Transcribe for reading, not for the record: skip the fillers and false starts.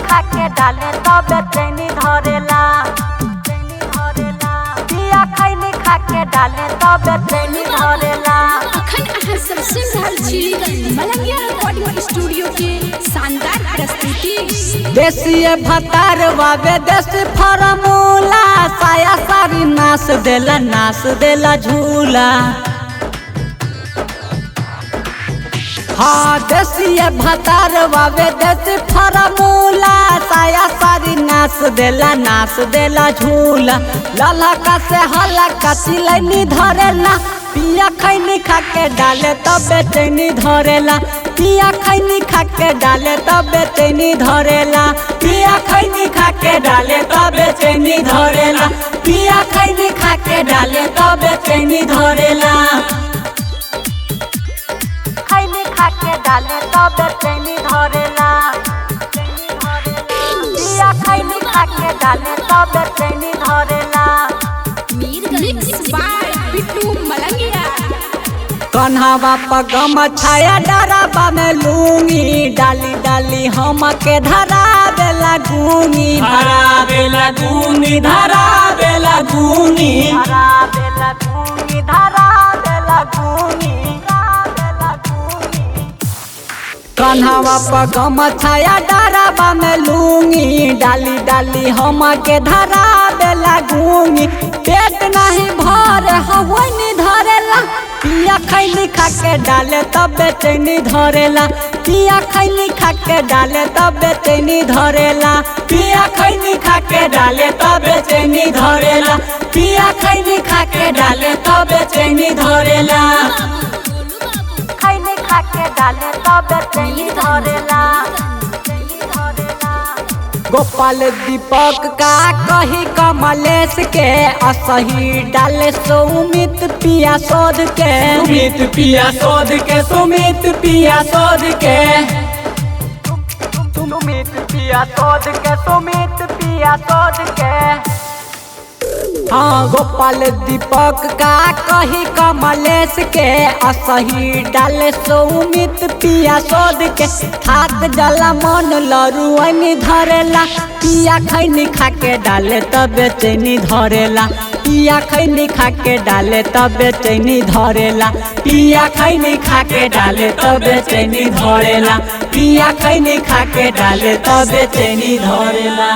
खा के डाले तबे चैनी धरेला। पिया खैनी खा के डाले तबे चैनी धरेला। अखन अहाँ सब सुन रहल छी मलंगिया रिकॉर्डिंग स्टूडियो के शानदार प्रस्तुति। देसी भतार बाबे देसी फरमूला, साया सारी नास देला नास देला झूला। हाँ देसी भतार बाबे देसी फरमूला, साया सारी नास देला झूला। ललका से हलका चिलैनी धरेला, पिया खैनी खा के डाले तबे चैनी धरेला। पिया खैनी खा के डाले तबे चैनी धरेला। पिया खैनी खा के डाले तबे चैनी धरेला। पिया खैनी खा के डाले तबे चैनी धरेला। खैनी खा के डाले तबे चैनी धरेला। पिया खैनी खा के डाले तबे चैनी धरेला। Mix by Bittu Malangiya. कन्हवा पर गमछाया डराबा में लूंगी, डाली डाली हम के धरा देला गुनी। धरा बेला गुनी, धरा बेला गुनी, धरा देला गुनी, धरा देला गुनी। कन्हवा पर गमछाया डराबा में लूंगी, डाली डाली हम के धरा देला गुनी। पेट नहीं भरे हवनी धरेला, पिया खैनी खा के डाले तबे चैनी धरेला। पिया खैनी खा के डाले तबे चैनी धरेला। पिया खैनी खा के डाले तबे चैनी धरेला। पिया खैनी खा के डाले तबे चैनी धरेला। खैनी खा के डाले तबे चैनी धरेला। गोपाल दीपक का कही कमलेश के, असही डाले सौमित पिया शोध के। सुमित पिया शोध के, सुमित पिया शोध के, सुमित पिया शोध के, सुमित पिया शोध के। हाँ गोपाल दीपक का कही कमलेश के, असही डाले सौमित पिया शोध के। थाक जला मन लरुअनी धरेला, पिया खैनी खा के डाले तबे चैनी धरेला। पिया खैनी खा के डाले तबे चैनी धरेला। पिया खैनी खा के डाले तबे चैनी धरेला। पिया खैनी खा के डाले तबे चैनी धरेला।